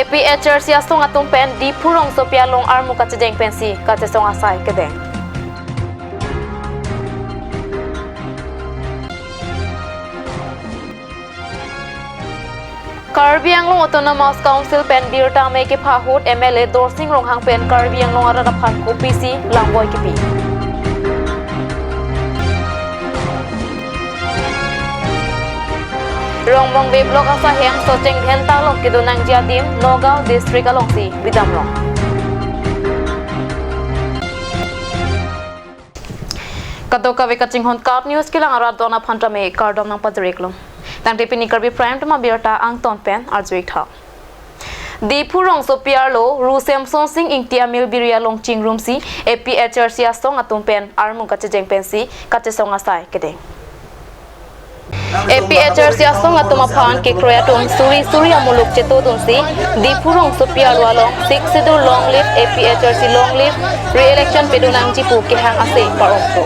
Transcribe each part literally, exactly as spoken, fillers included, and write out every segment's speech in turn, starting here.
APHLC asong atum pen Diphu rongsopi along armu kachejeng pensi kachesong asai kedeng. Karbi Anglong Autonomous Council pen birta me kepha ahut M L A Dorsing Ronghang pen Karbi Anglong arat aphan kopisi langvoi kipi. Rongmongve Block asahem Socheng Dhenta along kedo nangji adim Nagaon district alongsi bidam rong. Kadokave kachinghon KAT News kelang arat don aphan tame kardom nangpajir-iklo. Tangte pini Karbi Prime Time abirta angton pen arju-ik tha. Diphu rongsopi arlo Ru Semson Sing Ingti amilbiri along chingrumsi APHLC asong atum pen armu kachejeng pensi kachesong asai kedeng. APHLC asong atum aphan kekroi atum suri suri amuluk chetodunsi Diphu rongsopi arlo along Sixth Schedule long live, APHLC long live, re-election pedo nangji pu kehang ase par-omplo.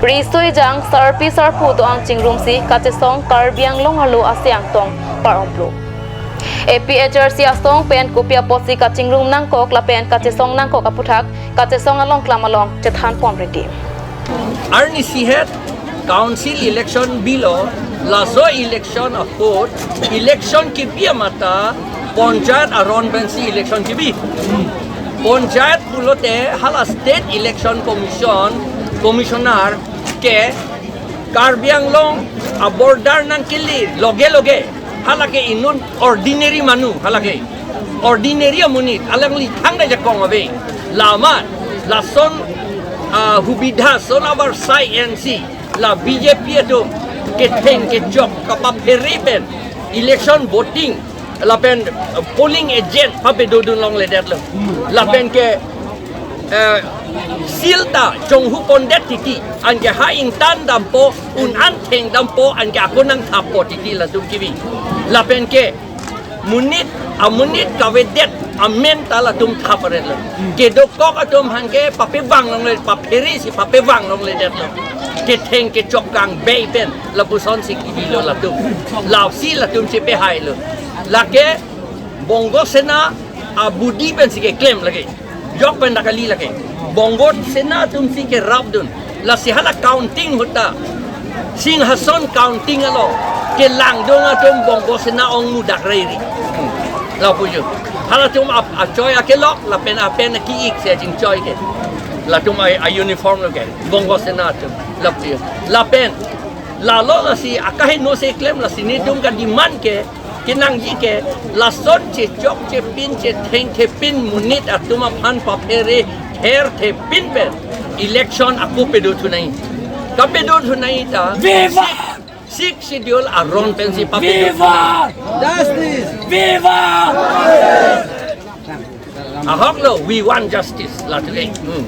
Riso ejang sarpi sarpo do-an chingrumsi kachesong Karbi Anglong arlo ase angtong par-omplo. APHLC asong pen kopi apotsi kachingrum nangkok lapen kachesong nangkok aputhak kachesong along klam along chethan pon riti. Arnisi het council election bilo, laso election ahut election kebi amata panchayat aron pensi election kebi. Panchayat pulote hala State Election Commission, Commissioner ke Karbi Anglong a-border nangkele loge loge, halake inut ordinary manu, halake ordinary amonit, alangli thangta jakong ave. Lamat lason, ah, hubidha son abar sai N C la B J P atum ketheng kechok kapaphere pen election voting lapen, uh, polling agent papedodun longledetlo. Lapen ke, uh, seal ta chonghu pondet titi, anke ha ingtan dampo, un-an theng dampo, anke ako nangthappo titi latum kebi. Lapen ke monit, amonit kavedet amen ta latum thap aretlo. Kedokok atum aphan ke papevang longle, papheresi papevang longledetlo. Ketheng kechok kangbei pen lapusonsi kebilo latum. Lasi latum chepehailo. Lake Bongo Sena abudi pensi keklem lake. Jok pen ta kali lake. Bongo Sena atumsi kerapdun. Lasi hala counting ahut ta, Singhason counting along kelangdun atum Bongo Sena ong mudak reiri. Lapu jo. Halatum ap-, achoi akelok, lapen apen aki-ik si achingchoi ke. Latum a, a-uniform lo ke. Bongo Sena atum. Lapu jo. Lapen lalo lasi akaheno si klem, lasi netum ka-demand ke, kenangji ke, lason chechok chepin chetheng thepin monit atum aphan paphere ther thepin pen election ako pedothunai. Kapedothunai ta. Viva! Sixth Schedule aron pensi papedo. Viva! Justice! Viva! Ahok lo, we want justice. Lake. Hmm.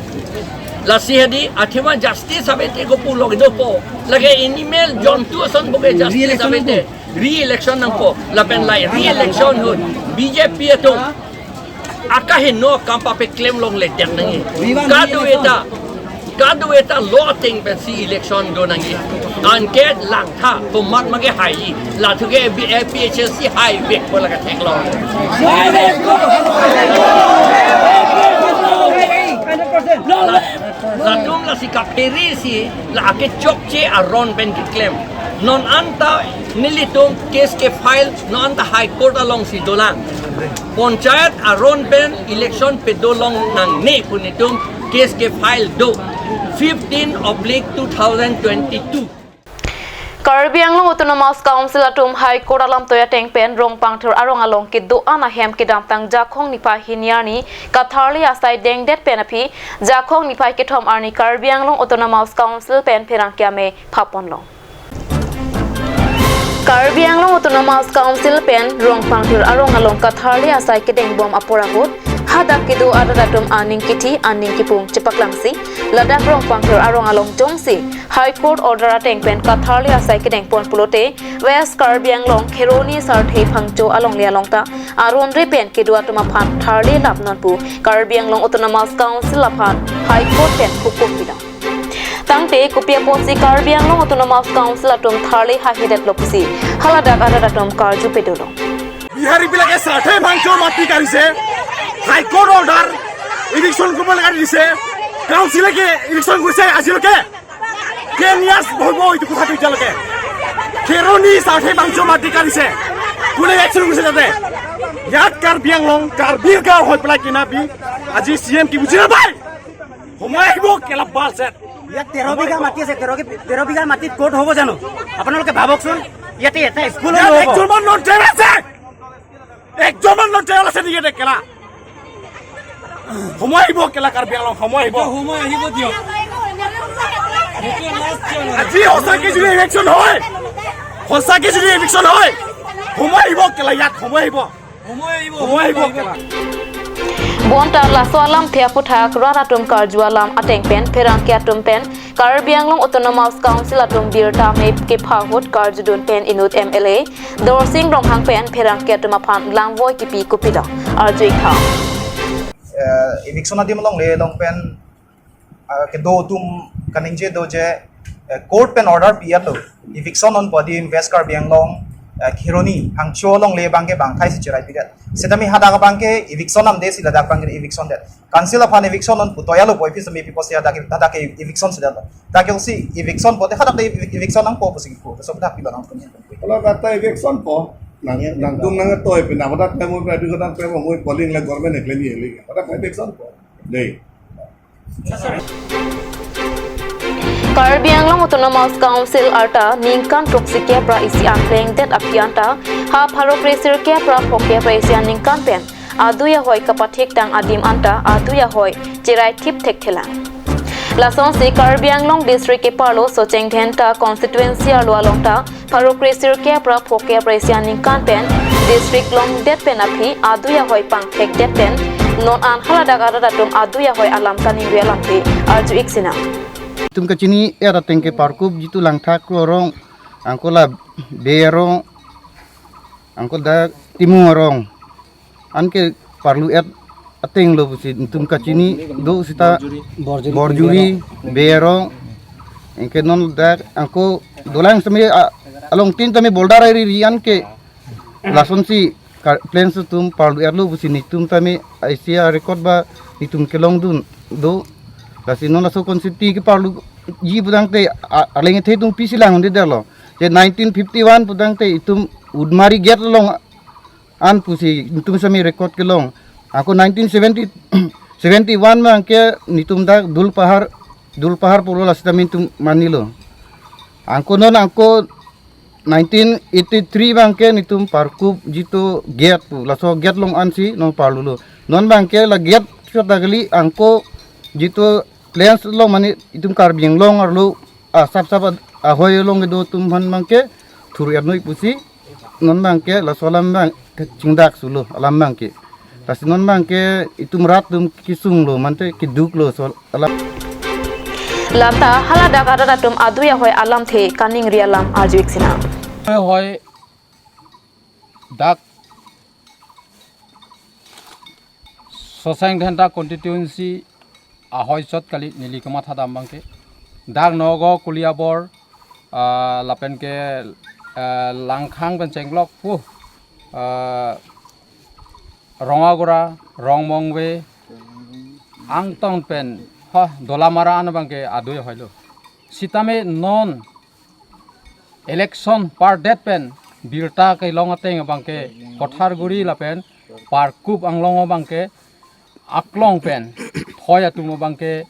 Lasi hadi, athema justice ave te kopulo kedopo. Lake animal jontu ason boke justice ave te. Re-election nangpo. Lapen lai re-election ahut B J P atum akaheno akam papeklem longledet nangji. Kadokave ta, kadokave ta law ateng pensi election do nangji. Anke langtha tomat make haiji. Lathu ke B-, A P H L C haivekpo lake theklong. Latum lasi kapheresi, la akechokche aron pen keklem. Non anta nelitum case ke-file, non anta High Court alongsi dolang. Panchayat aron pen election pedolong nangne pu netum case ke-file do, fifteen oblique two thousand twenty-two. Karbi Anglong Autonomous Council atum High Court alamtoi ateng pen Rongpangthir arong along kedo-an ahem kedamtang Jakhong niphai hini arni katharli asai dengdet pen aphi Jakhong niphai kethom arni Karbi Anglong Autonomous Council pen pherangke ame phaponlong. Karbi Anglong Autonomous Council pen Rongpangthir arong along katharli asai kedengbom apor ahut hadak kedo arat atum aning kithi aning kipung chepaklangsi ladak Rongpangthir arong along jongsi High Court order ateng pen katharli asai kedengpon pulote West Karbi Anglong Kheroni Sarthe Phangcho alongle along ta aron re pen kedo atum aphan tharli lapnon pu Karbi Anglong Autonomous Council aphan High Court pen hukum pidam. Tangte kopi apotsi Karbi Anglong Autonomous Council atum tharli haihedetlo pusi haladak arat atum karju pedolong. We Bihari বিলাকে স্বাৰ্থে ভাঙচুৰ মাটি কাঢ়িছে, high court order, ইভিকশ্যন কৰিব লাগে দিছে, কাউন্সিলে কি ইভিকশ্যন কৰিছে আজিলৈকে? টেন ইয়াৰ্ছ হ'ব এইটো কথাটো এতিয়ালৈকে। খেৰণি স্বাৰ্থে ভাঙচুৰ মাটি কাঢ়িছে, কোনে একশ্যন কৰিছে তাতে? ইয়াত কাৰ্বি আংলং, কাৰ্বি গাঁও হৈ পেলাই কিনা বি আজি চি এম কি বুজি নাপায়? সময় আহিব, কেলা বাল ছেট। ইয়াত তেৰ বিঘা মাটি আছে, তেৰ কি-, তেৰ বিঘা মাটিত কোৰ্ট হ'ব জানো? আপোনালোকে ভাবকচোন, ইয়াতে এটা স্কুল ইয়াত হ'ব। একজনমান নন ট্ৰাইবেল আছে, একজনমান নন ট্ৰাইবেল আছে নেকি ইয়াতে? কেলা সময় আহিব, কেলা কাৰ্বি আংলং সময় আহিব। সময় আহিব দিয়ক। আজি সঁচাকে যদি ইভিকশ্যন হয়, সঁচাকে যদি ইভিকশ্যন হয়, সময় আহিব, কেলা ইয়াত সময় আহিব। Bonta laso alamthe aphuthak rat atum karju alam ateng pen pherangke atum pen Karbi Anglong Autonomous Council atum birta mep kepha ahut karjudun pen inut M L A Dorsing Ronghang pen pherangke atum aphan langvoi kipi kopilo arju-ik tha. Eh, eviction adim along le long pen, ah, kedo atum kaningje do je, eh, court pen order pi-etlo. Eviction non pu adim West Karbi Anglong, eh, Kheroni, Hangcho along le abangke bangkai si cherai pidet. Setame hadak abangke eviction namde si ladak abangke eviction det. Council aphan eviction non pu toya lo boy pis me pipo si hadak, hadak eviction si detlo. Dak si eviction pote hadak eviction nangpo pusi ko. So dak pilo nang punya. Kalau kata eviction po, nang, nangtum nangtoi pina hadak kamu private hadak kamu polling la government e klem ye le. Hadak eviction po. Dei. Karbi Anglong Autonomous Council arta ningkan throksi kep ra isi an plengdet aphi anta ha pharo kre sirkep ra phokep ra isi an ningkan pen adui ahoi kapathik tang adim anta adui ahoi cherai thip thekthelang. Lasonsi Karbi Anglong District keparlo Socheng Dhenta Constituency arlo along ta pharo kre sirkep ra phokep ra isi an ningkan pen district longdet pen aphi adui ahoi pangthekdet pen non an haladak arat atum adui ahoi alam kaningri alamthe arju-ik sinang. Itum kachini-et ateng ke Parkup jitu Langthak arong, angko la Bey arong, angko dak Timung arong. Anke parlu-et ateng lo pusi itum kachini do sita Borjuri. Borjuri, Bey arong. Anke non dak angko dolang semi a-, along tin tame boulder ari ri anke lasonsi ka-, plains atum parlu-etlo pusi netum tame I C R record ba netum kelongdun do. Lasi non laso constituency keparluji pudangte a-, aleng ethe atum pisi langdedetlo. Je nineteen fifty-one pudangte itum Udmari gate along an pusi itum sami record kelong. Ako nineteen seventy, seventy-one abangke netum dak Dulpahar, Dulpahar pulo la sitame itum manilo. Angko non angko nineteen eighty-three abangke netum Parkup jitu gate pu, laso gate along ansi non parlulo. Non abangke la gate chot dak kali, angko jitu plains along mane itum Karbi Anglong arlo asap sap a-, ahoi along kedo atum aphan abangke thur-et noi pusi non abangke laso alam abang kachingdak sulo alam abangke. Lasi non abangke itum rat atum kesung lo mante keduk lo so alam. Lata haladak arat atum adui ahoi alamthe kaningri alam arju-ik sinang. Hoi dak Socheng Dhenta constituency ahoi chot kali neli kamatha dam abangke. Dak Nagaon, Koliabor, ah, lapen ke, ah, Langkhang pen chenglok pu, ah, Rongagora, Rongmongve, angtong pen, ha, Dolamara an abangke adui ahoilo. Sitame non election pardet pen birta kelong ateng abangke Kotharguri lapen Parkup anglong abangke aklong pen thoi atum abangke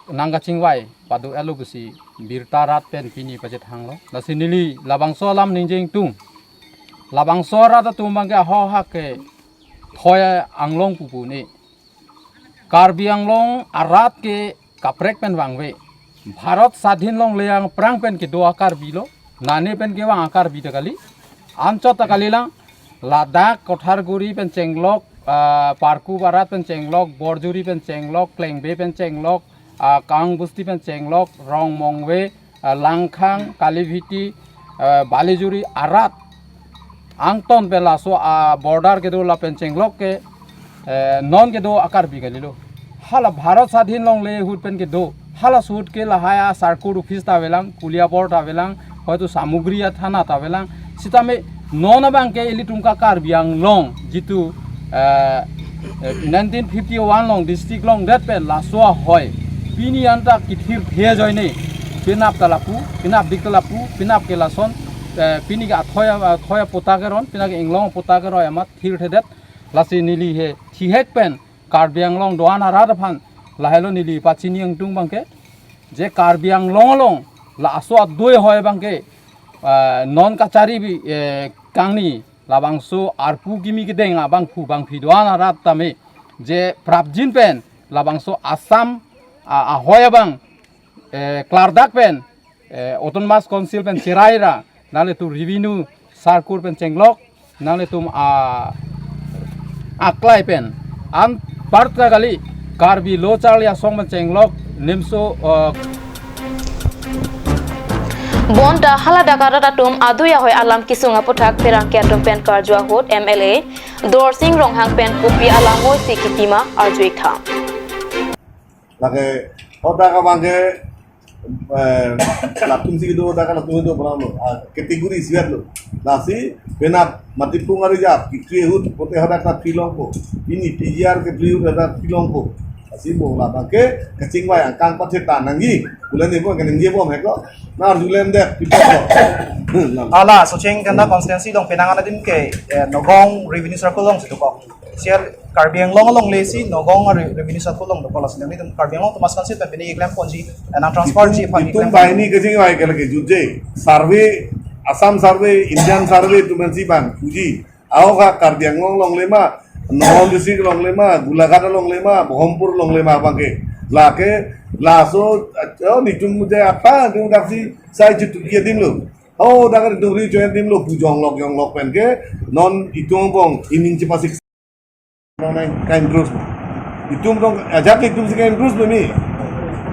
nangkachingvai pado-etlo pusi birta rat pen pini pachethanglo. Lasi neli labangso alam ningje ingtung. Labangso rat atum abangke ahohak ke thoi anglong pupu ne. Karbi Anglong arat ke kaprek pen vangve. Bharat Sadhin longle aphrang pen kedo a-Karbi lo. Nane pen kevang a-Karbi ta kali. Anchot ta kalilang. Ladak Kotharguri pen chenglok, ah, Parkup arat pen chenglok, Borjuri pen chenglok, Klengbe pen chenglok, ah, Kangbusti pen chenglok, Rongmongve, ah, Langkhang, Kalibhiti, ah, Balijuri arat angtong pen laso a-border kedo lapen chenglok ke, eh, non kedo a-Karbi kalilo. Hala Bharat Sadhin longle ahut pen kedo. Halaso ahut ke lahai a-circle office ta avelang, Koliabor ta avelang, hoito Samagri athana ta avelang. Sitame Non abangke ilitum ke Karbi Anglong jitu, eh, eh, nineteen fifty-one along district longdet pen laso ahoi pini anta kethirthe ajoine, penap ta lapu, penapdik ta lapu, penap ke lason, eh, pini ke athoi, athoi aputa keron, penap ke inglong aputa keroi amat thirthedet. Lasi neli he thihek pen Karbi Anglong do-an arat aphan lahelo neli pachini ingtung abangke, je Karbi Anglong along laso adui ahoi abangke, eh, non kachari bi, eh, kangni labangso arpu kimi kedeng abangphu bangphi do-an arat tame je prapjin pen labangso Assam, ah, ahoi abang, eh, klardak pen, eh, Autonomous Council pen cherai ra, nanglitum revenue circle pen chenglok, nanglitum, ah, aklai pen anparta kali, Karbi Lo Charli Asong pen chenglok, nimso, ah, Bonta haladak arat atum adui ahoi alam kesung aputhak pherangke atum pen karju ahut M L A Dorsing Ronghang pen kopi alam moi si kitima arju-ik tha. Lake, hodak abangke, eh, latum si do, hodak latum do, pernah lo, ah, kategori siat lo. Lasi, penap mati pung ari jap, kitri ahut, pote hodak ta pilong ko. Ini P G R ke pilong, hodak pilong ko. Lasi, bo labangke, kachingvai angkang pathe ta nangji. Bulan ni bo, kaningje bom heko. Nar julen dek, pipok lo. Ala, Socheng Dhenta constituency along penang an adim ke, eh, Nagaon Revenue Circle along si dokok. Share Karbi Anglong along le si Nagaon re-, Revenue Circle along dokok, lasi nanglitum Karbi Anglong Autonomous Council pen pini keklem ponji, eh, nang transfer ji aphan itum keklem bahini kachingvai ke lake jutje. Survey, Assam survey, Indian survey atum pensi bang puji. Ahok ha Karbi Anglong along le ma, Nagaon district along le ma, Golaghat along le ma, Berhampur along le ma abangke. Lake, laso, oh, nitum mujhe apa, nitum daksi, sai jutu kia dim lo. Oh, dak nitum ri join dim lo, pu jonglok jonglok pen ke, non itum bong, ining chepasik. Nang nang kain terus. Itum dong, ajak itum si kain terus lo ni.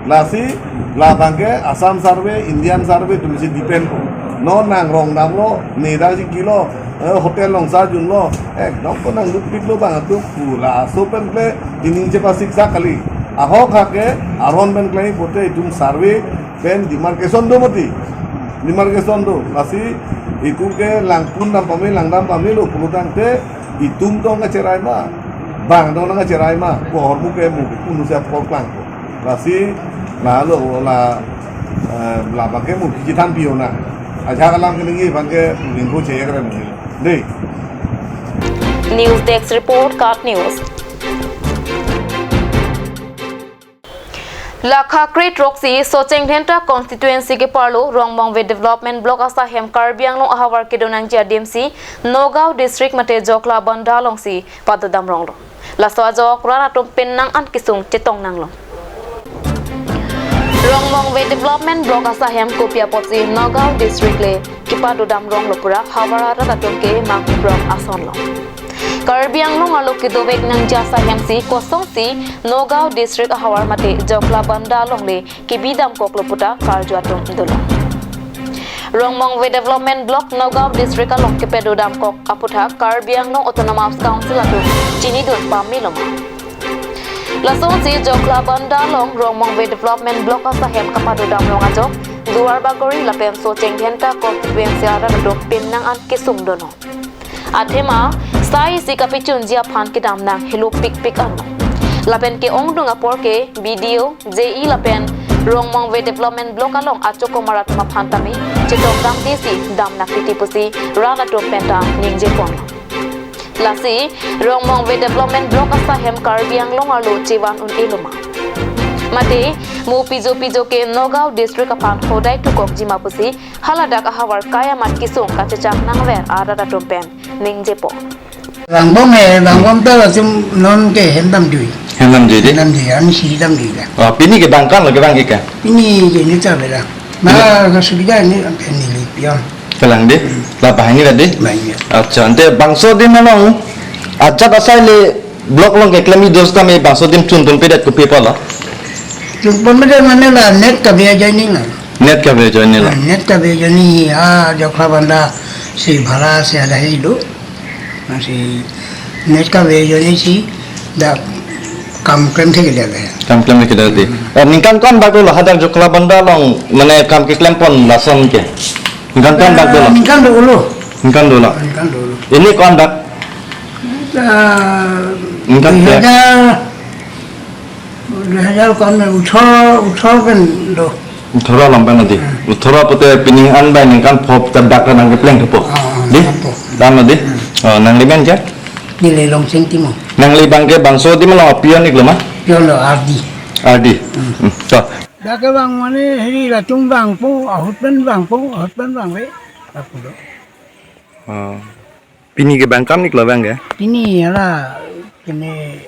Lasi, labangke Assam survey, Indian survey atum si depend ko. Non nang rong dam lo, ne dang si kilo, eh, hotel along sa jun lo, eh, dong ko nang duk pik lo bang atum, pu laso pen kle, ining chepasik sa kali. Ahok hake, aron pen kle, pote itum survey, pen demarcation do mati. Demarcation do. Lasi, iku ke langpun dam pame, langdam pame lo, pulotangte, itum dong kacherai ma, bang dong nang kacherai ma, ko hormu ke mu, kunu siap kor klang ko. Lasi, la lo, la, eh, labangke mu, kiji than pio na. Ajak alam ke ningje aphan ke, ningko cheyek re mu. Dei. News Desk Report, KAT News. Lakha kre-throksi Socheng Dhenta constituency keparlo Rongmongve Development Block asahem Karbi Anglong ahavar kedo nangji adim si Nagaon district mate Jokla Banda alongsi padodam ronglo. Laso ajok rat atum penang an kesung chetong nanglo. Rongmongve Development Block asahem kopi apotsi Nagaon district le kepadodam ronglo pura havar arat atum ke manghuprong asonlo. Karbi Anglong arlo kedovek nangji asahem si kosonsi Nagaon district ahavar mate Jokla Banda along le kebidam koklo puta karju atum dolo. Rongmongve Development Block Nagaon district along kepadodam kok aputhak Karbi Anglong Autonomous Council atum chinidun pamelo ma. Lasonsi Jokla Banda along Rongmongve Development Block asahem kapadodam rong ajok Duar Bagori lapen Socheng Dhenta constituency arat atum penang an kesung dono. Athema, sai isi kapechunji aphan kedam nang helo pikpik ano. Lapen ke-ongdung apor ke B D O, J E lapen Rongmongve Development Block along achokomar atum aphan tame chetong damde si dam nangtiti pusi rat atum penta ningje pon. Lasi, Rongmongve Development Block asahem Karbi Anglong arlo chevan un-elo ma. Mate, mo pijo pijo ke Nagaon district aphan hodai thukokji ma pusi haladak ahavar kai amat kesung kachechak nangver arat atum pen ningjepo. Vangbom he, vangbom ta lasim non ke hendam jui. Hendam jui de? Hendam jui, ami si dam jui la. Oh, pini ke bang kan lo ke bang ika? Pini ke ni ta bela. Ma ka subida ni am pen ni li pion. Kalang de? Hmm. La bahani la de? Bahani. Acha, ante bangso de manong. Ajat asai le Block along keklem idos tame bangso adim chunpon pedet kopi apotlo? Chunpon pedet mane la net kave ajoine la. Net kave ajoine la. Ah, net kave ajoine, ah, Jokla Banda si bhara si ada hi do. Masi net kave ajoine si dak kam klem thek dia. Kam klem thek dia. Hmm. Eh, ningkan ko-an bak dolo hadak Jokla Banda along mane kam keklempon lason ke? Ningkan ko-an bak dolo? Ah, ningkan dolo. Ningkan dolo. Ningkan dolo. Ini ko-an dak? Ah, ningkan dui hajar, dui hajar ko-an, uthor, uthor pen do. Uthor along pen do dei. Hmm. Uthor pute pining an bai ningkan pho ta dak nangkepleng thupo. Ah, ah, dei? Thupo. Dam dei? Hmm. Oh, nangli men ke? Neli Longsing Timung. Nangli abang ke bangso dei ma, non pion iklo ma? Pion lo, R D. R D. Hmm. Hmm. To. Dak ke bang mane hiri latum bangpo, ahut pen bangpo, ahut pen bang le. Aku do. Oh. Pini ke bang kam iklo bang ke? Pini hala, pini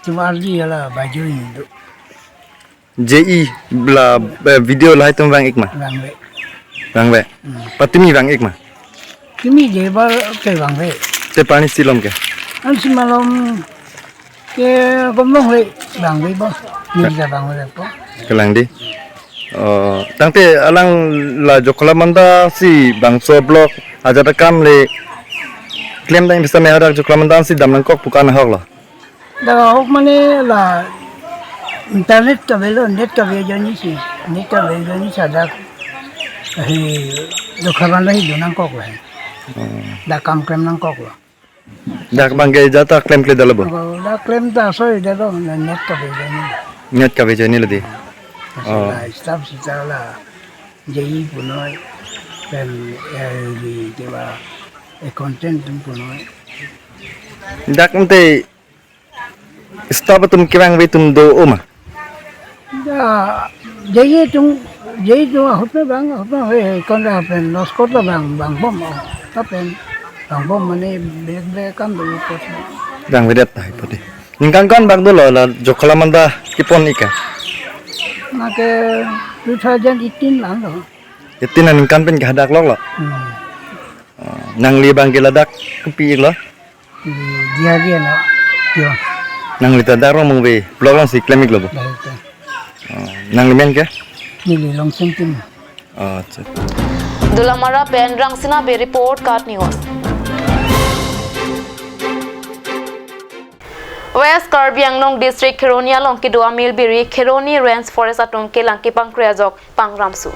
cuma R D hala baju ini do. J E la, eh, video lahai atum vang ik ma? Vangve. Vangve. Hmm. Patumi vang ik ma? Tumi je ba ke vangve. Te pani silom ke? Ansi malom ke gomlong le vangve ba. Ni ja vangve po. Kelang dei. Oh, tangte alang la Jokhalamanda si bangso block ajat akam le klem dang bisa me hadak Jokhalamanda si dam nangkok pu ke-an ahok lo. Dak ahok mane la internet kavelo, net kave ajoine si. Net kave ajoine si dak hi Jokhalamanda hi do nangkok lo. Hmm. Dak kam klem nangkok lo. Dak bang ke jata klemkle dalo bo? Abo dak klem ta soi dalo, net kave ajoine. Net kave ajoine lo dei. Oh. La staff sita la J E punoi, pen, eh, di, kiba, eh, content atum punoi. Dak ante staff atum kevangve atum do-o ma? Da, J E atum, J E atum ahut pen vang, ahut pen, eh, kon da pen, loskot la vang, vangbom, oh, ta pen, vangbom mane, bek bek kam do kot. Vangvedet tahai pute. Ningkan ko-an bak dolo la Jokhalamanda kepon ik ke? Nake two thousand eighteen lang lo. Eighteen aningkan pen ke hadak lok lo. Hmm. Oh, nangli abang ke ladak kopi iklo? Di, dia dia na. Yo. Nangli ta dak Rongmongve block along si klem iklo bo? Baik, ya. Oh, nangli men ke? Neli Longsing Timung. Oh, acha. Dolamara pen Rangsina Bey report, KAT News. West Karbi Anglong District Kheroni along kedo amilbiri Kheroni Range Forest atum kelang kepangkre ajok pangramsu.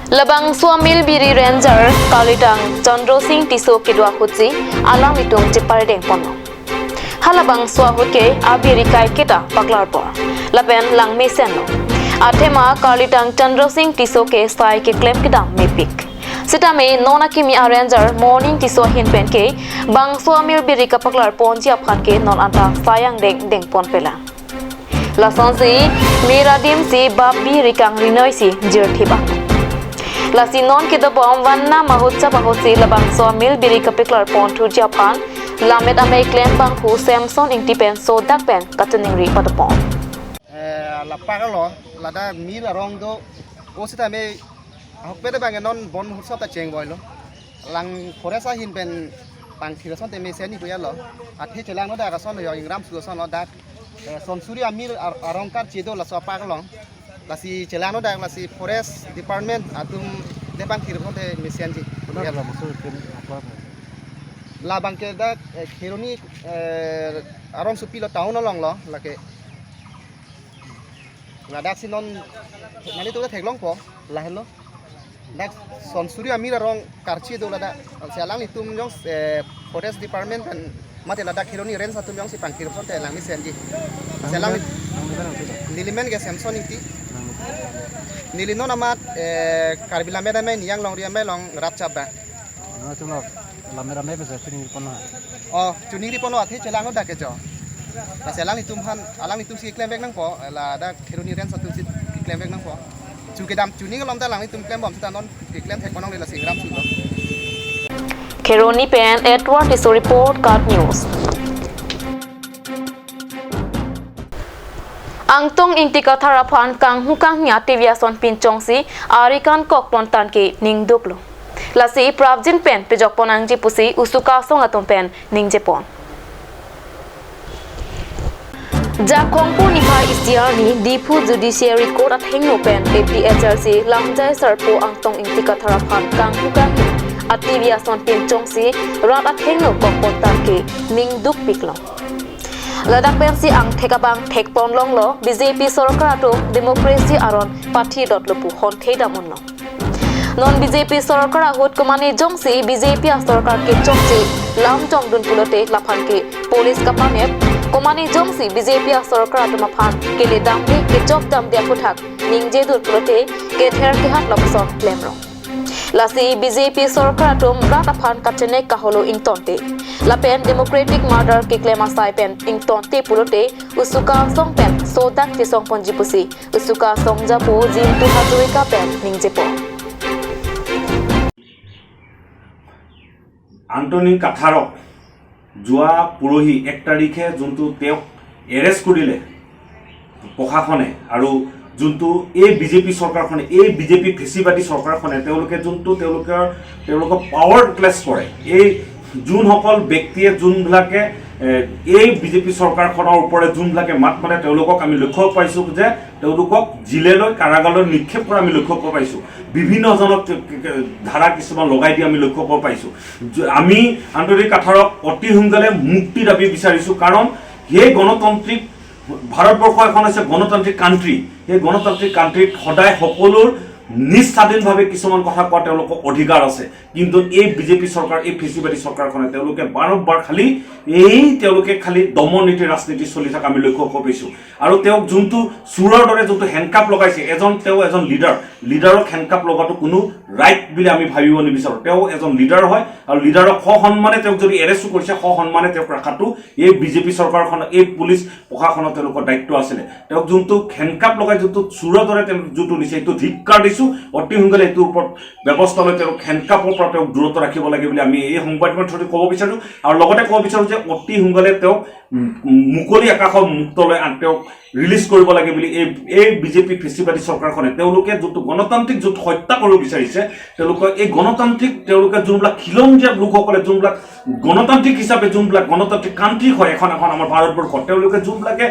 Labangso amilbiri Ranger karlitang Chandra Singh Tisso kedo ahutsi alanglitum cheparedeng ponlo. Halabangso ahut ke abiri kaiketa paklar apor lapen lang mesenlo. Athema karlitang Chandra Singh Tisso ke sai keklem kedam mepik. Sitame non akimi a-ranger Morning Tisso ahin pen ke bangso amilbiri kapaklar ponji aphan ke non anta sai angdeng dengpon pelang. Lasonsi mir adim si bap biri kangrinoi si jirthip ang. Lasi non kedobom vanna mahut chap ahutsi labangso amilbiri kapaklar ponthuji aphan lammet amei klem abangphu Samson Ingti pen sodak pen kachiningri padopon. Eh, lapak lo, ladak mir arong do, o sitame ahokpet abang non bon mahut sota chengvoilo. Lang forest ahin pen pangthir asonte mesen ni puya lo. Athe chelang no dak ason lo, ingram su ason lo dak. Eh, Sonsuri amir ar-, arong karchi do laso apak along. Lasi chelang no dak, lasi forest department atum de pangthir asonte mesenji. Benar lah, maksud itu apa? Labang ke dak, eh, Kheroni, eh, arongsopi lo, town along lo, lake. Ladak si non, nanglitum ta theklongpo, lahenlo. Dak Sonsuri amir arong karchi do ladak. Si alanglitum jong, eh, forest department pen mate ladak Kheroni Range atum jongsi pangthir asonte lang mesenji. Si alang neli men ke Samson Ingti. Neli non amat, eh, Karbi Lammet Amei Niyang Longri Amei along rat chap ba. Nangtum lo lammet amei pensi chiningri ponlo. Oh, chiningri ponlo, athe chelang no dak ke jo. Lasi alanglitum aphan, alanglitum si klem vek nangpo, ladak Kheroni Range atum si klem vek nangpo. Chu kedam chuning alom ta alanglitum klembom seta non keklem thek ponong le lasi ingram su lo. Kheroni pen Edward Tisso report, KAT News. Angtong Ingti Kathar aphan kanghu kanghni a-T V ason pinchongsi ari kankok pon tangte ning duklo. Lasi prapjin pen pejok pon nangji pusi usuka asong atum pen ningje pon. Jakhong pu niphai isi arni Diphu Judiciary Court athengno pen A P H L C lamjai sarpo Angtong Ingti Kathar aphan kanghu kanghni a-T V ason pinchongsi rat athengno kok pon tangte ning dukpiklo. Ladak pensi angthek abang thek pon longlo, B J P sorkar atum democracy aron pathi dotlo pu honthe dam unlo. Non B J P sorkar ahut komane jongsi B J P asorkar kechokche lam jongdun pulote laphan ke police kapanep, komane jongsi B J P asorkar atum aphan keledamde kechokdamde aphuthak ningjedun pulote kether kehat lapuson klemrong. Lasi B J P sorkar atum rat aphan kachenek kaholo ingtonte, lapen democratic murder keklem asai pen ingtonte pulote usuka asong pen sodak chesongponji pusi usuka asong japo Jintu Hazarika pen ningjepo. আন্তনিক কাথাৰক যোৱা পৰহি এক তাৰিখে যোনটো তেওঁক এৰেষ্ট কৰিলে প্ৰশাসনে, আৰু যোনটো এই বিজেপি চৰকাৰখনে, এই বিজেপি ফেচিবাদী চৰকাৰখনে তেওঁলোকে যোনটো তেওঁলোকৰ তেওঁলোকক পাৱাৰ ক্লেছ কৰে, এই যোনসকল ব্যক্তিয়ে যোনবিলাকে এ, এই বিজেপি চৰকাৰখনৰ ওপৰত যোনবিলাকে মাত মাতে তেওঁলোকক আমি লক্ষ্য পাইছোঁ যে তেওঁলোকক জেললৈ, কাৰাগাৰলৈ নিক্ষেপ কৰা আমি লক্ষ্য পাইছোঁ। বিভিন্নজনক কে- কে- কে- ধাৰা কিছুমান লগাই দি আমি লক্ষ্য পাইছোঁ। য- আমি আন্তনিক কাথাৰক অতি সোনকালে মুক্তি দাবী বিচাৰিছোঁ, কাৰণ সেই গণতান্ত্ৰিক ভাৰতবৰ্ষ এখন হৈছে গণতান্ত্ৰিক কাণ্ট্ৰি। সেই গণতান্ত্ৰিক কাণ্ট্ৰিত সদায় সকলোৰ নিজ স্বাধীনভাৱে কিছুমান কথা কোৱা তেওঁলোকৰ অধিকাৰ আছে। কিন্তু এই বিজেপি চৰকাৰ, এই ফেচিবাদী চৰকাৰখনে তেওঁলোকে বাৰম্বাৰ খালি এই তেওঁলোকে খালি দমন নীতি ৰাজনীতি চলি থকা আমি লক্ষ্য পাইছোঁ। আৰু তেওঁক যোনটো চোৰৰ দৰে যোনটো হেণ্ডকাফ লগাইছে, এজন তেওঁ এজন লিডাৰ, লিডাৰক হেণ্ডকাফ লগোৱাটো কোনো ৰাইট বুলি আমি ভাবিব নিবিচাৰোঁ। তেওঁ এজন লিডাৰ হয় আৰু লিডাৰক সসন্মানে তেওঁক যদি এৰেষ্ট কৰিছে, সসন্মানে তেওঁক ৰখাটো এই বিজেপি চৰকাৰখন, এই পুলিচ প্ৰশাসনৰ তেওঁলোকৰ দায়িত্ব আছিলে। তেওঁক যোনটো হেণ্ডকাফ লগাই যোনটো চোৰৰ দৰে তেওঁ যোনটো নিছে, এইটো ধিক্কাৰ দিছোঁ। অতি সোনকালে এইটোৰ ওপৰত ব্যৱস্থা লৈ তেওঁক হেণ্ডকাফৰ পৰা তেওঁক দূৰত ৰাখিব লাগে বুলি আমি এই সংবাদ মাধ্যমত ক'ব বিচাৰোঁ। আৰু লগতে ক'ব বিচাৰোঁ যে অতি সোনকালে তেওঁক উম, মুকলি আকাশৰ মুক্তলৈ আন- তেওঁক ৰিলিজ কৰিব লাগে বুলি এই এই বিজেপি ফেচিবাদী চৰকাৰখনে তেওঁলোকে যোনটো গণতান্ত্ৰিক যোনটো হত্যা কৰিব বিচাৰিছে, তেওঁলোকৰ এই গণতান্ত্ৰিক তেওঁলোকে যোনবিলাক খিলঞ্জীয়া লোকসকলে যোনবিলাক গণতান্ত্ৰিক হিচাপে যোনবিলাক গণতান্ত্ৰিক কাণ্ট্ৰি হয় এখন এখন আমাৰ ভাৰতবৰ্ষত, তেওঁলোকে যোনবিলাকে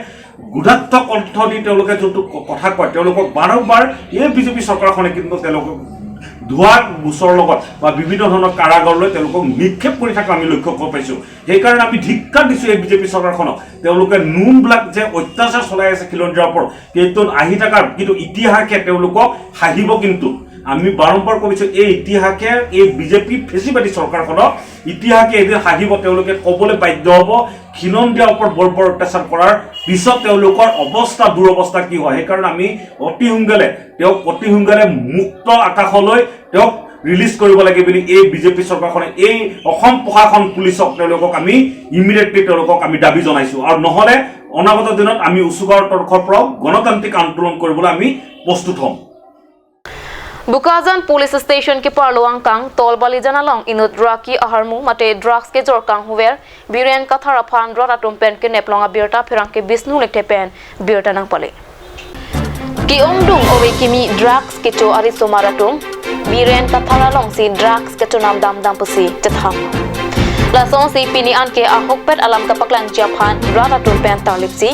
গুদাত্ত কণ্ঠ দি তেওঁলোকে যোনটো ক- কথা কয়, তেওঁলোকক বাৰম্বাৰ এই বিজেপি চৰকাৰখনে কিন্তু তেওঁলোকক ধোঁৱা গোচৰ লগত বা বিভিন্ন ধৰণৰ কাৰাগাৰলৈ তেওঁলোকক নিক্ষেপ কৰি থকা আমি লক্ষ্য পাইছোঁ। সেইকাৰণে আমি ধিক্কাৰ দিছোঁ এই বিজেপি চৰকাৰখনক। তেওঁলোকে নুনবিলাক যে অত্যাচাৰ চলাই আছে খিলঞ্জীয়াৰ ওপৰত, কিন্তু আহি থকা কিন্তু ইতিহাসে তেওঁলোকক হাঁহিব। কিন্তু আমি বাৰম্বাৰ কৈছোঁ, এই ইতিহাসে এই বিজেপি ফেচিবাদী চৰকাৰখনক ইতিহাসে এদিন হাঁহিব। তেওঁলোকে ক'বলৈ বাধ্য হ'ব, খিলঞ্জীয়াৰ ওপৰত বৰ্বৰ অত্যাচাৰ কৰাৰ পিছত তেওঁলোকৰ অৱস্থা, দুৰৱস্থা কি হয়। সেইকাৰণে আমি অতি সোনকালে তেওঁক অতি সোনকালে মুক্ত আকাশলৈ তেওঁক ৰিলিজ কৰিব লাগে বুলি এই বিজেপি চৰকাৰখনে এই অসম প্ৰশাসন পুলিচক তেওঁলোকক আমি ইমিডিয়েটলি তেওঁলোকক আমি দাবী জনাইছোঁ। আৰু নহ'লে অনাগত দিনত আমি উচুকাৰ তৰফৰ পৰাও গণতান্ত্ৰিক আন্দোলন কৰিবলৈ আমি প্ৰস্তুত হ'ম। Bokajan Police Station keparlo angkang Tolbalijan along inut raki aharmu mate drugs kejor kanghuver Biren Kathar aphan rat atum pen kenep long abirta pherangke Bisnu Lekthe pen birta nangpale. Ke-ongdung ove kimi drugs kecho arisomar atum, Biren Kathar alongsi drugs kechonam damdam pusi chethang. Lasonsi pini anke ahokpet alam kapaklangji aphan rat atum pen tarlipsi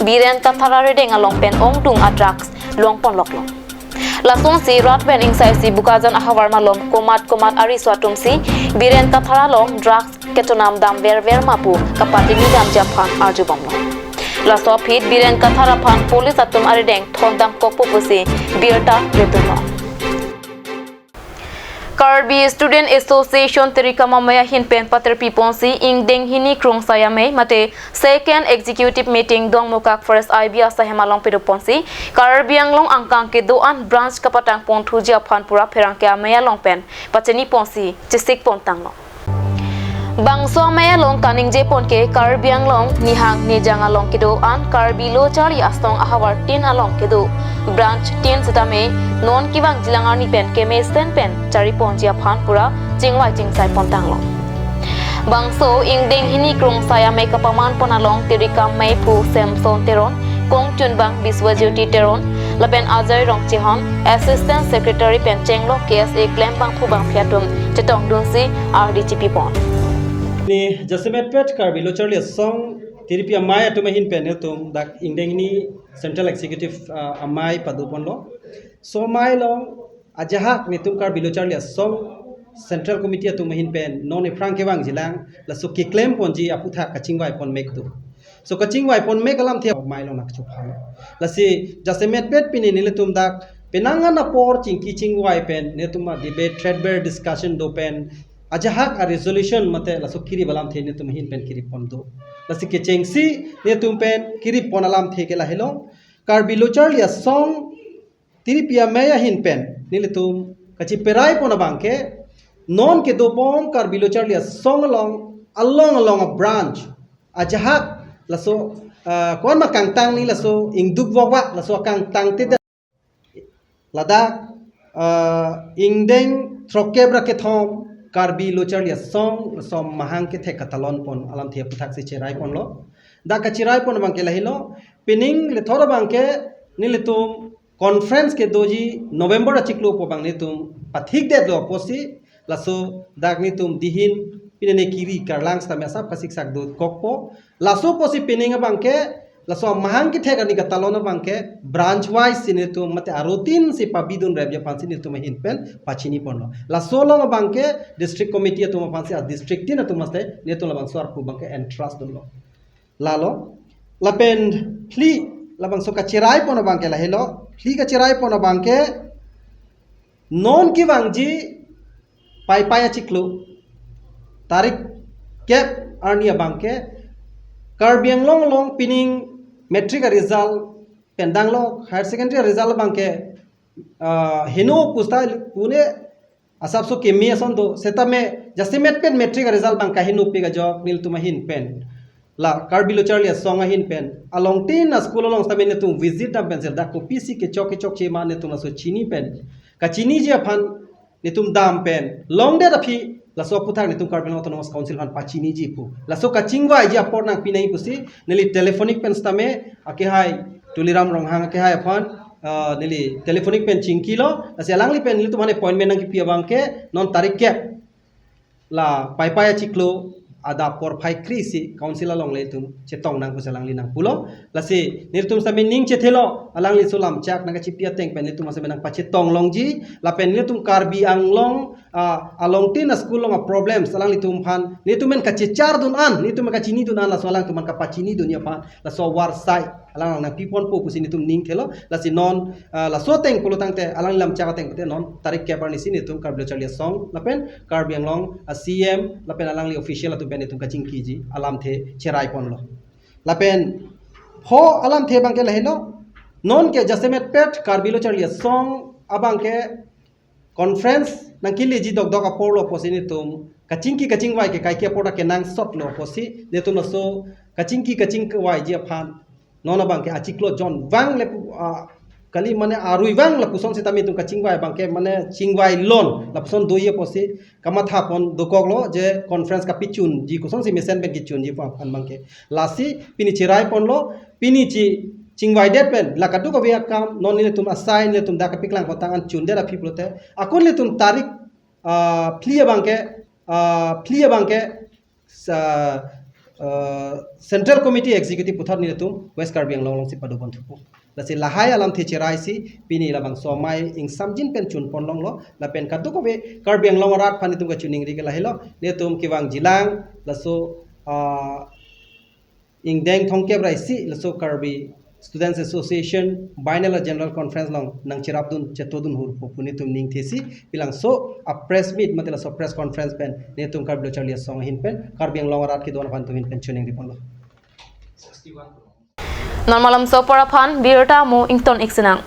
Biren Kathar arideng along pen ongdung a drugs longpon loklong. Lasonsi rat pen ingsaisi Bokajan ahavar malom komat komat ariso atumsi Biren Kathar along drugs kechonam damverver ma pu kapatini damji aphan arjubomlo. Laso aphi Biren Kathar aphan police atum arideng thondam kokpo pusi birta retumlo. Karbi Student Association Tirikam Amei ahin pen paterpi ponsi ingdeng hini Krongsai Amei mate Second Executive Meeting Dongmukak Forest I B asai hem along pedo ponsi Karbi Anglong angkang kedo-an branch kapatang ponthuji aphan pura pherangke amei along pen pachini ponsi chesik pontanglo. Bangso amei along kaningje pon ke Karbi Anglong nihang nijang along kedo-an Karbi Lo Charli Asong ahavar tin along kedo branch tin sitame non kevangjilang arni pen kemesen pen chari ponji aphan pura chingvai chingsai pontanglo. Bangso ingdeng hini Krongsai Amei kapaman pon along Tirikam Meiphu Samson Teron, kongchunbang Biswajyoti Teron, lapen Ajay Rongchehon, Assistant Secretary pen chenglok K S A klembangphu bangphi atum chetongdunsi ardi chipi pon. Ni jasemet pet Karbi Lo Charli Asong tiripi amei atum ahin pen netum dak ingdeng hini Central Executive, ah, amei pado ponlo. So amei along ajahak netum Karbi Lo Charli Asong Central Committee atum ahin pen non ephrang kevangjilang laso keklem ponji aphuthak kachingvai pon mek tu. So kachingvai pon mek alamthe amei along nangchophan. Lasi jasemet pet pini nelitum dak Penang an apor chingki chingvai pen netum a-debate, threadbare discussion do pen ajahak a-resolution mate laso kirip alamthe netum ahin pen kirip pon do. Lasi kechengsi netum pen kirip pon alamthe ke lahelo. Karbi Lo Charli Asong tiripi amei ahin pen nelitum kachiperai pon abangke, non kedobom Karbi Lo Charli Asong along, along along a-branch ajahak laso, ah, ko-an ma kangtang ni laso ingduk vokvak laso kangtang te ladak, ah, ingdeng throkkep ra kethom Karbi Lo Charli Asong laso amahang kethek katalon pon alamthe aputhaksi cherai ponlo. Dak kacherai pon abangke lahelo, pining lethor abangke nelitum conference kedoji November achiklo pu abang netum pathikdetlo apotsi, laso dak netum dihin pinene kiri karlang sitame asap kasiksak dokokpo. Laso apotsi pining abangke, laso amahang kethek arni katalon abangke branch wise si netum mate a-routine si pabidun repji aphansi netum ahin pen pachini ponlo. Laso along abangke district committee atum aphansi a-district tin atum mate netum labangso arpu abangke entrust dunlo. Lalo, lapen phli labangso kacherai pon abangke lahelo, phli kacherai pon abangke non kevangji Paipai achiklo tarik kep arni abangke Karbi Anglong along pining matric a-result pen danglo, higher secondary a-result abangke, ah, heno pusta pune asapso keme ason do, setame jasemet pen matric a-result abang kahenopik ajok nelitum ahin pen, la Karbi Lo Charli Asong ahin pen along tin a-school along sitame netum visit dam pen sel dak kopisi kechok kechokche ma netum laso chini pen, kachiniji aphan netum dam pen longdet aphi laso aputhak netum Karbi Anglong Autonomous Council aphan pachiniji pu. Laso kachingvaiji apor nangpi nangji pusi neli telephonic pen sitame akehai Tuliram Ronghang akehai aphan, ah, neli telephonic pen chingkilo, lasi alangli pen nelitum aphan appointment nangkipi abangke non tarik kep la Paipai achiklo adap porphai kre-isi council along le itum chetong nang pusi alangli nangpulo. Lasi nelitum sitame ning chethelo, alangli laso lamchak nangkachipi ateng pen nelitum sitame nangpachetong longji, lapen nelitum Karbi Anglong, ah, along tin a-school along a-problems alanglitum aphan nelitum pen kachechar dun an, nelitum pen kachini dun an, laso alangtum aphan kapachini dunji aphan laso avarsai alang nangpi ponpo pusi nelitum ning thelo. Lasi non, ah, laso ateng pulo tangte, alangli lamchak ateng pulote non tarik kep arnisi nelitum Karbi Lo Charli Asong lapen Karbi Anglong a-C E M lapen alangli official atum pen nelitum kachingkiji alamthe cherai ponlo. Lapen pho alamthe abangke lahelo, non ke jasemetpet Karbi Lo Charli Asong abangke conference nangkeleji dokdok aporlo pusi nelitum kachingki kachingvai ke kaike apor ta kenangsotlo pusi nelitum laso kachingki kachingvaiji aphan non abangke achiklo jon vang le pu, ah, kali mane arui vang lapuson sitame itum kachingvai abangke mane chingvailon lapuson doji pusi kamatha pon dokoklo je conference kapachunji kosonsi mesen pen kechunji pu aphan abangke. Lasi pini cherai ponlo, pini chi chingvaidet pen la kadokave akam non nelitum asai nelitum dak kapaklang potang an chundet aphi pulote, ako nelitum tarik, ah, phli abangke, ah, phli abangke sa, ah, Central Committee Executive puthot nelitum West Karbi Anglong alongsi pado pon thupo. Lasi lahai alamthe cheraisi pini labangso amei ingsamjin pen chun pon longlo, lapen kadokave Karbi Anglong arat aphan nelitum kachiningri ke lahelo, nelitum kevangjilang laso, ah, ingdeng thomkep ra isi laso Karbi Students Association Biennial General Conference along nangcherapdun chetodun hurpo pu nelitum ning thesi pilangso a-press meet mate laso press conference pen nelitum Karbi Lo Charli Asong ahin pen Karbi Anglong arat kedo-an aphan atum ahin pen chiningri ponlo. Non malomso apor aphan birta mo ington iksinang.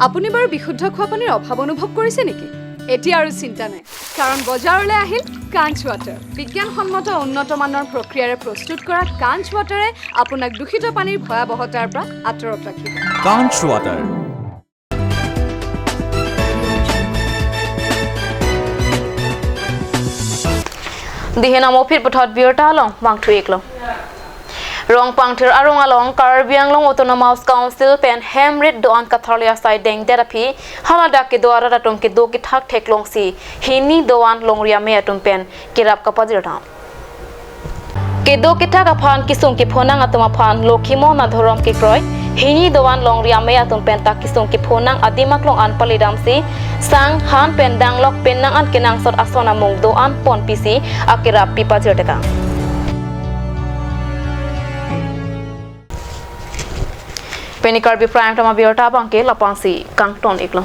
আপুনি বাৰু বিশুদ্ধ খোৱা পানীৰ অভাৱ অনুভৱ কৰিছে নেকি? এতিয়া আৰু চিন্তা নাই, কাৰণ বজাৰলৈ আহিল কাঞ্চ ৱাটাৰ। বিজ্ঞানসন্মত উন্নত মানৰ প্ৰক্ৰিয়াৰে প্ৰস্তুত কৰা কাঞ্চ ৱাটাৰে আপোনাক দূষিত পানীৰ ভয়াৱহতাৰ পৰা আঁতৰত ৰাখিব। Kanch Water. Dihin amo phit puthot birta along mangthu iklo. Rongpangthir arong along Karbi Anglong Autonomous Council pen hem rit do-an katharli asai dengdet aphi haladak kedo arat atum kedo kethak theklongsi hini do-an longri amei atum pen kerap kapajir dam. Kedo kethak aphan kesung kephonang atum aphan Lokhimon adhorom kekroi hini do-an longri amei atum pen ta kesung kephonang adim aklong an palidamsi sang han pen danglok pen nang an kenangsot ason amung do-an ponpisi akerap pipajir tekang. Pini Karbi Prime Time abirta abangke lapangsi kangton iklo.